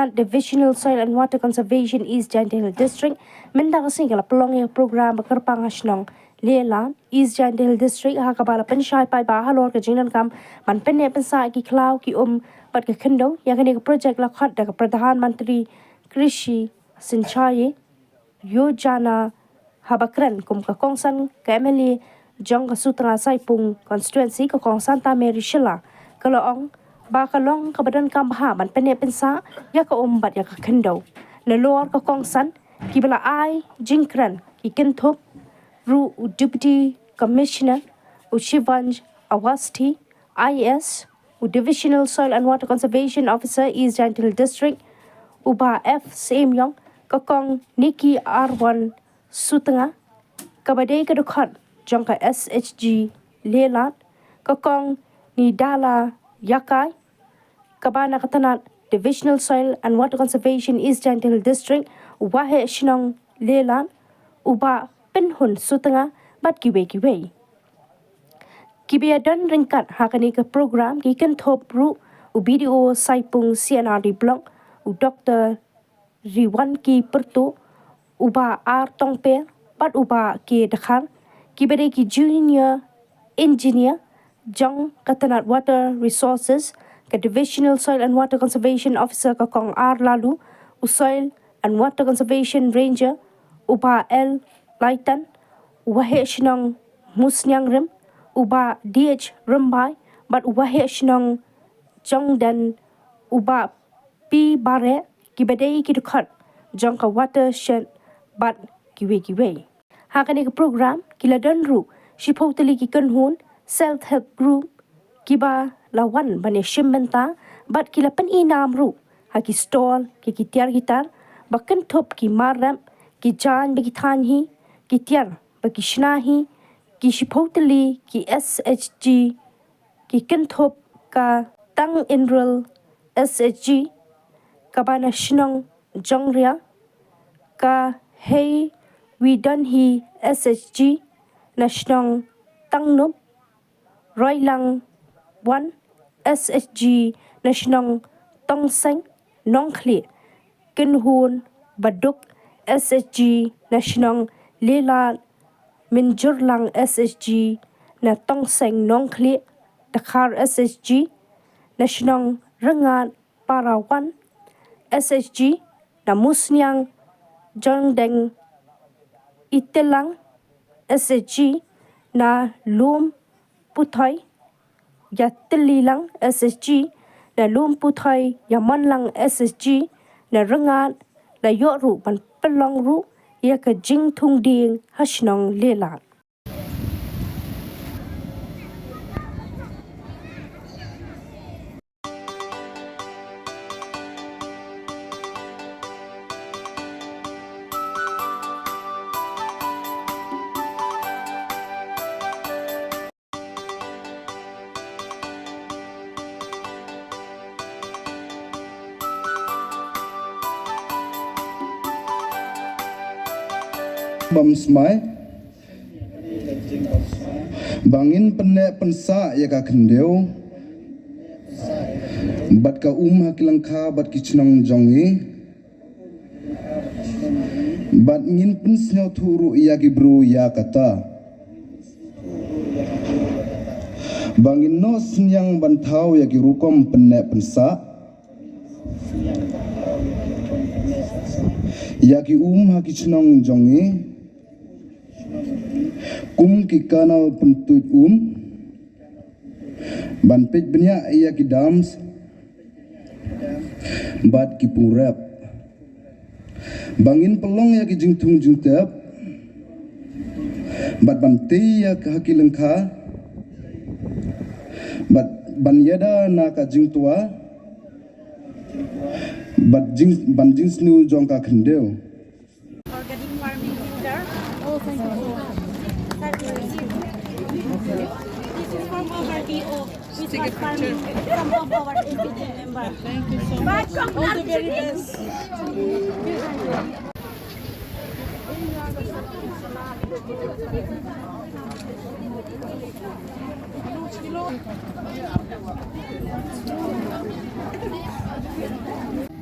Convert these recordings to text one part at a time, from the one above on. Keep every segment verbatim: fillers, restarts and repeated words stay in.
Divisional Soil and Water Conservation East Jaintia Hills District mynta ka sngi ka la pynlong ïa ka program ba kyrpang ha shnong Lehlan, East Jaintia Hills District, ha kaba la pynshai paidbah halor ka jingdonkam ban pynneh pynsah ki khlaw, ki um bad ka khyndew. Ïa kane ka projek la khot da ka Pradhan Mantri Krishi Sinchai Yojana haba kren kum ka kongsan ka M L A jong ka Sutnga Saipung constituency, ka Kong Santa Mary Shylla, ka la ong ba ka long kaba donkam bha ban pynneh pynsah ïa ka um bad ïa ka khyndew. Nalor ka kongsan kiba la ai jingkren ki kynthup ruh u Deputy Commissioner u Shivansh Awasthi, I A S, u Divisional Soil and Water Conservation Officer East Jaintia Hills District, u Bah F Syiemiong, ka Kong Nikki Arwan Sutnga, kaba dei ka dkhot jong ka S H G Lehlan, ka Kong Nidala Yakai, kaba na ka tnat Divisional Soil and Water Conservation East Jaintia Hills District, u Waheh Shnong Lehlan, u Bah Pynhun Sutnga bad kiwei kiwei. Kiba ïadon ryngkat ha kane ka program ki kynthup ruh u B D O Saipung C and R D Block, u Doctor Riwanki Pyrtuh, u Bah R Tongper bad u Bah K Dkhar, kiba dei ki Junior Engineer jong ka tnat Water Resources, ka Divisional Soil and Water Conservation Officer ka Kong R Lalu, u Soil and Water Conservation Ranger u Bah L Laitan, u Waheh Shnong Musniang Rim u Bah D H Rymbai bad u Waheh Shnong Jongden u Bah P Bareh, kiba dei ki dkhot jong ka Watershed bad kiwei kiwei. Ha kane ka program ki la don ruh shiphew tylli ki kynhun Self Help Group kiba la wan ban ïashim bynta bad ki la pyn-i nam ruh ha ki stall, ki ki tiar ki tar ba kynthup ki mar rep, ki jaiñ ba ki thaiñ hi, ki tiar ba ki shna hi, ki shiphew tylli ki S H G, ki kynthup ka Tang Inril S H G, kaba na shnong Jongria, ka Hei Widon hi S H G na shnong Tangnup, Roilang Wan S H G na shnong Tongseng Nongkhlieh, kynhun Baduk S H G na shnong Lehlan, Mynjurlang S H G na Tongseng Nongkhlieh, Dkhar S H G na shnong Rngat, Parawan S H G na Musniang Jongdeng, Itelang S H G na Lum Puthoi, Ïatyllilang S H G na Lum Puthoi, Ïamonlang S H G na Rngat, la ïoh ruh ban pynlong ruh ïa ka jingthung dieng ha shnong Lehlan. Bam smai. Ba ngin pynneh pynsah ïa ka khyndew bad ka um ha ki lyngkha bad ki chnong jong ngi. Bad ngin pynsngewthuh ruh ïa ki briew ïa kata. Ba ngin noh synñiang ban thaw ïa ki rukom pynneh pynsah ïa ki um ha ki chnong jong ngi, kum ki kanal pyntuid um, ban peit bniah ïa ki dams bad ki pungrep. Ba ngin pynlong ïa ki jingthung jingtep bad ban tei ïa ka ha ki lyngkha bad ban ïada na ka jingtwa bad jing, ban jingsniew jong ka khyndew. Organic farming leader. Oh, thank you so much. This is from our D O, which was farming, some of our D P T member. Thank you so much. All the very best.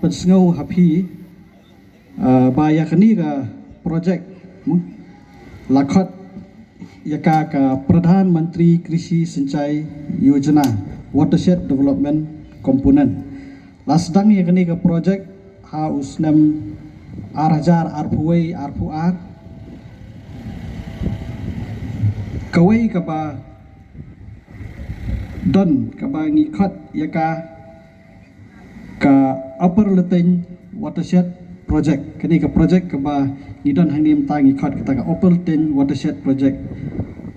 Pynsngew ha phi, uh, ba ïa kane ka project, hmm, la khot ïa ka ka Pradhan Mantri Krishi Sinchai Yojana Watershed Development Component. La sdang ïa kane ka project ha u snem ar hajar arphew wei arphew ar. Kawei kaba don kaba ngi khot ïa ka ka Upper Lothian Watershed Project. Kane ka project kaba ngi don hangne mynta ngi khot kata ka Upper Lothian Watershed Project.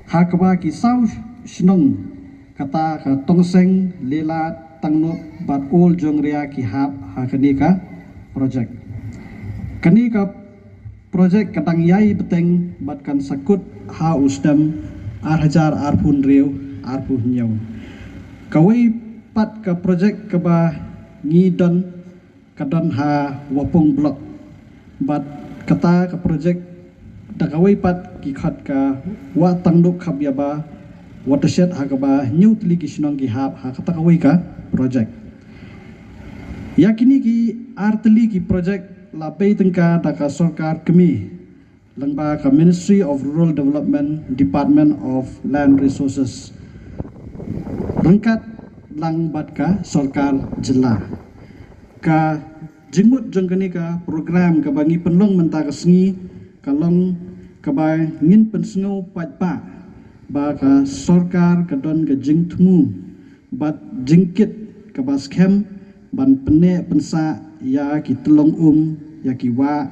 Ha kaba ki saw shnong kata ka Tongseng, Lelad, Tangnup bad Old Jongria ki hap ha kane ka project. Kane ka project ka dang ïai bteng bad kan sa kut ha u snem ar hajar arphew hynriew arphew hynñiew. Kawei pat ka project kaba ngi don ka don ha Wapung Block. Bad kata ka project da kawei pat ki khot ka Wah Tangduk Khap Ïa Ba Watershed ha kaba hynñiew tylli ki shnong ki hap ha kata kawei ka project. Ïa kine ki ar tylli ki project la pei tyngka da ka sorkar kmie lyngba ka Ministry of Rural Development, Department of Land Resources ryngkat lang bad ka sorkar jylla. Ka jingmut jong kane ka program kaba ngi pynlong mynta ka sngi ka long kaba ngin pynsngew paidbah ba ka sorkar ka don ka jingthmu bad jingkit kaba skhem ban pynneh pynsah ïa ki tyllong um, ïa ki wah,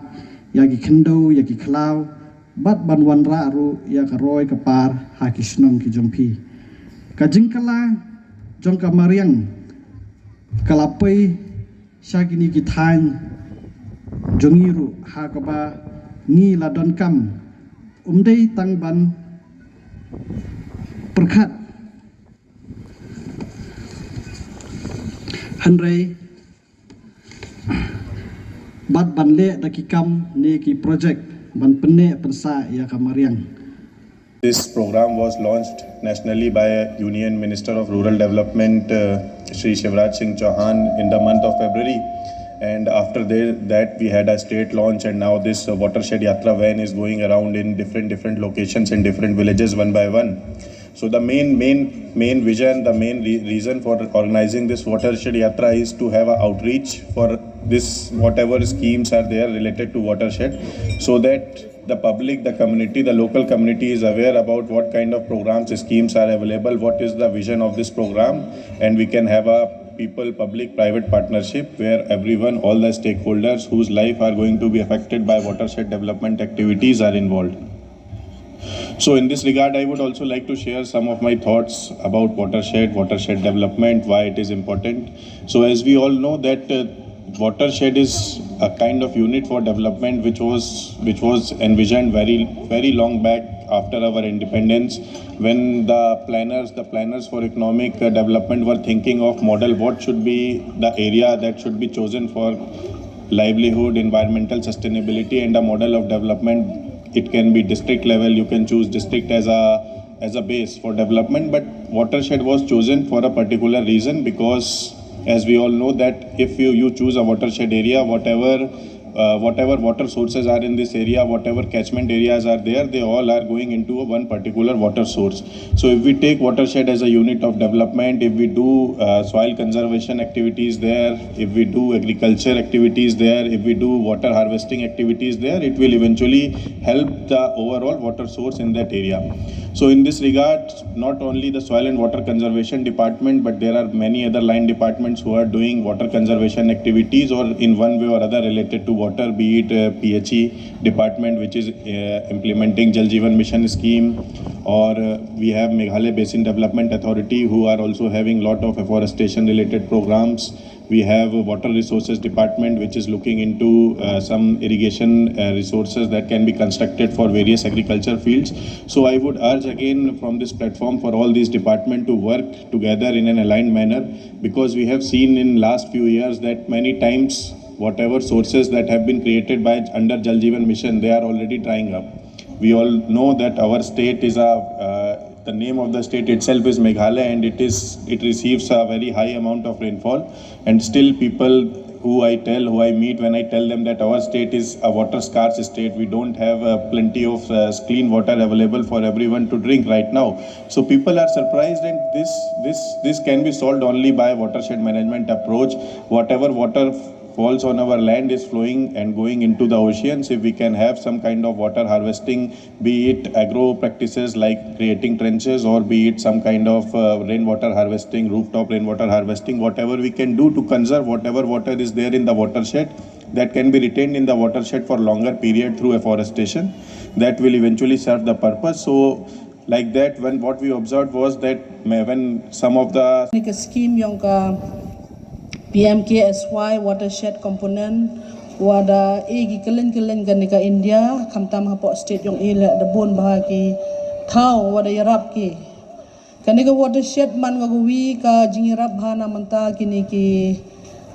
ïa ki khyndew, ïa ki khlaw bad ban wanrah ruh ïa ka roi ka par ha ki shnong ki jong phi. Ka jingkylla jong ka mariang ka la poi sha kine ki thaiñ jong ngi ruh ha kaba ngi la donkam, ym dei tang ban pyrkhat hynrei bad ban leh da ki kam ne ki project ban pynneh pynsah ïa ka mariang. This program was launched nationally by Union Minister of Rural Development, uh, Shri Shivraj Singh Chauhan, in the month of February. And after the, that, we had a state launch, and now this uh, Watershed Yatra van is going around in different different locations in different villages one by one. So the main main main vision, the main re- reason for organizing this Watershed Yatra is to have a outreach for this whatever schemes are there related to watershed, so that the public, the community, the local community is aware about what kind of programs, schemes are available, what is the vision of this program, and we can have a people public private partnership where everyone, all the stakeholders whose life are going to be affected by watershed development activities are involved. So in this regard, I would also like to share some of my thoughts about watershed, watershed development, why it is important. So as we all know that uh, watershed is a kind of unit for development which was which was envisioned very very long back after our independence, when the planners the planners for economic uh, development were thinking of model what should be the area that should be chosen for livelihood, environmental sustainability, and a model of development. It can be district level, you can choose district as a as a base for development, but watershed was chosen for a particular reason, because as we all know that if you, you choose a watershed area, whatever uh, whatever water sources are in this area, whatever catchment areas are there, they all are going into a one particular water source. So if we take watershed as a unit of development, if we do uh, soil conservation activities there, if we do agriculture activities there, if we do water harvesting activities there, it will eventually help the overall water source in that area. So in this regard, not only the soil and water conservation department, but there are many other line departments who are doing water conservation activities or in one way or other related to water, be it uh, P H E department, which is uh, implementing Jal Jeevan Mission scheme, or uh, we have Meghalaya Basin Development Authority, who are also having lot of afforestation related programs. We have a water resources department which is looking into uh, some irrigation uh, resources that can be constructed for various agriculture fields. So I would urge again from this platform for all these departments to work together in an aligned manner, because we have seen in last few years that many times whatever sources that have been created by under Jal Jeevan Mission, they are already drying up. We all know that our state is a uh, the name of the state itself is Meghalaya, and it is it receives a very high amount of rainfall, and still people who I tell, who I meet, when I tell them that our state is a water scarce state, we don't have uh, plenty of uh, clean water available for everyone to drink right now. So people are surprised, and this this this can be solved only by watershed management approach. Whatever water falls on our land is flowing and going into the oceans. If we can have some kind of water harvesting, be it agro practices like creating trenches, or be it some kind of uh, rainwater harvesting, rooftop rainwater harvesting, whatever we can do to conserve whatever water is there in the watershed, that can be retained in the watershed for longer period through afforestation, that will eventually serve the purpose. So like that, when what we observed was that may- when some of the Ni ka scheme yong ka P M K S Y watershed component, wada e gi kelen kelen ka ni ka India, khamtam hapoh state yong i le da bun bha ki thaw wada yarap ki. Ka ni ka watershed man ka wi ka jingyarap bha na mynta ki ni ki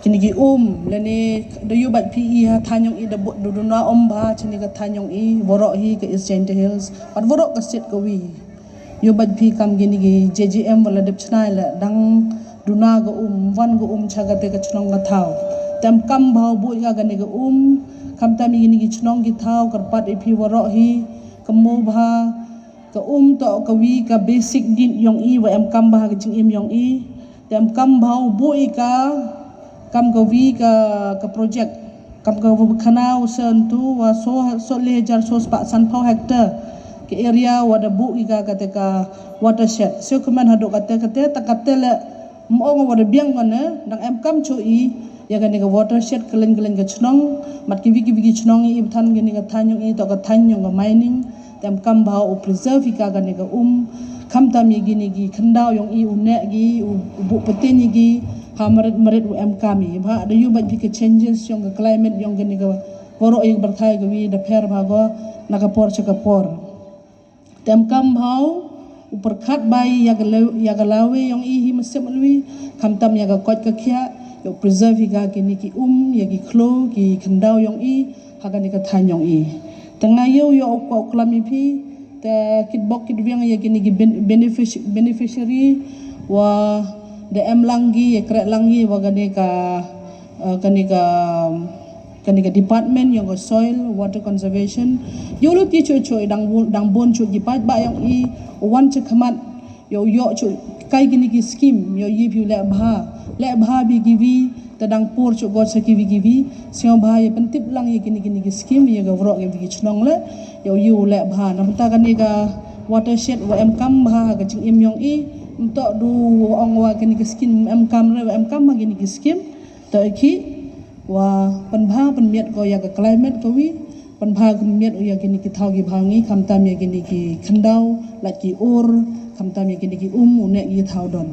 ki ni ki um, le ni da yu bad P E ha thanyong i da bud duna um bha chini ka thanyong i, waroh hi ka East Jaintia Hills, at waroh ka state ka wi. Yu bad phi kam ki ni ki J J M wala dep chnai le dang duna ka um, wan ka um cha ka te ka chnong ka thaw. Tem kam bhau bui ka ka ni ka um, kam tam i ni ki chnong ki thaw, karpat i phi waroh hi, ka mo bha, ka um to ka wi ka basic need yong i, wa em kam bha ka jingim yong i. Tem kam bhau bui ka, kam ka wi ka, ka project. Kam ka khana u sen tu wa so so le jar so spa san pau hectare. Ka area wa da bu i ka ka te ka watershed. So kemen hadu ka te ka te ta ka te le mong wa da biang ka ne dang em kam chu i ya ka ni ka watershed kelen kelen ka chnong. Mat ki wi ki wi ki chnong i ibthan ka ni ka thanyong i to ka thanyong ka mining. Tem kam bha u preserve i ka ka ni ka um. Kam tam i ki ni ki khandau yong i u ne ki u bu peten i ki ha marit marit u em kam i bha da yu bad ki ka changes yong ka climate yong ka ni ka poro i barthai ka wi da pher bha go na ka por cha ka por. Tem kam bha u perkhat bai ya ka le ya ka lawe yong i hi masem alwi kam tam ya ka koit ka khia yo preserve i ka ki ni ki um ya ki khlo ki khandau yong i ha ka ni ka than yong i. Tanga yo yo u klam i phi te kitbok kitwiang ya ki ni ki beneficiary wa da em lang ki ya kre lang ki wa ka ni ka ka ni ka ka ni ka department yong ka soil water conservation. Yo lo ti chu chu dang dang bon chu ki pat ba yong i wan che khamat yo yo chu kai ki ni ki scheme yo yi phi le bha le bha bi ki wi ta dang por chu go sa ki wi ki wi sio bha ye pentip lang ye ki ni ki ni ki scheme ye ga wro ye wi ki chnong le yo yu le bha nam ta ka ni ka watershed wa em kam bha ka jingim yong i mto du ong wa ki ni ki scheme em kam re wa em kam ma ki ni ki scheme. Ta ki wa pan bha pan miat ko ya ka climate ko wi pan bha kan miat ya ki ni ki thaw ki bha ngi kam tam ya ki ni ki khandau lat ki ur kam tam ya ki ni ki um u ne ki thaw don.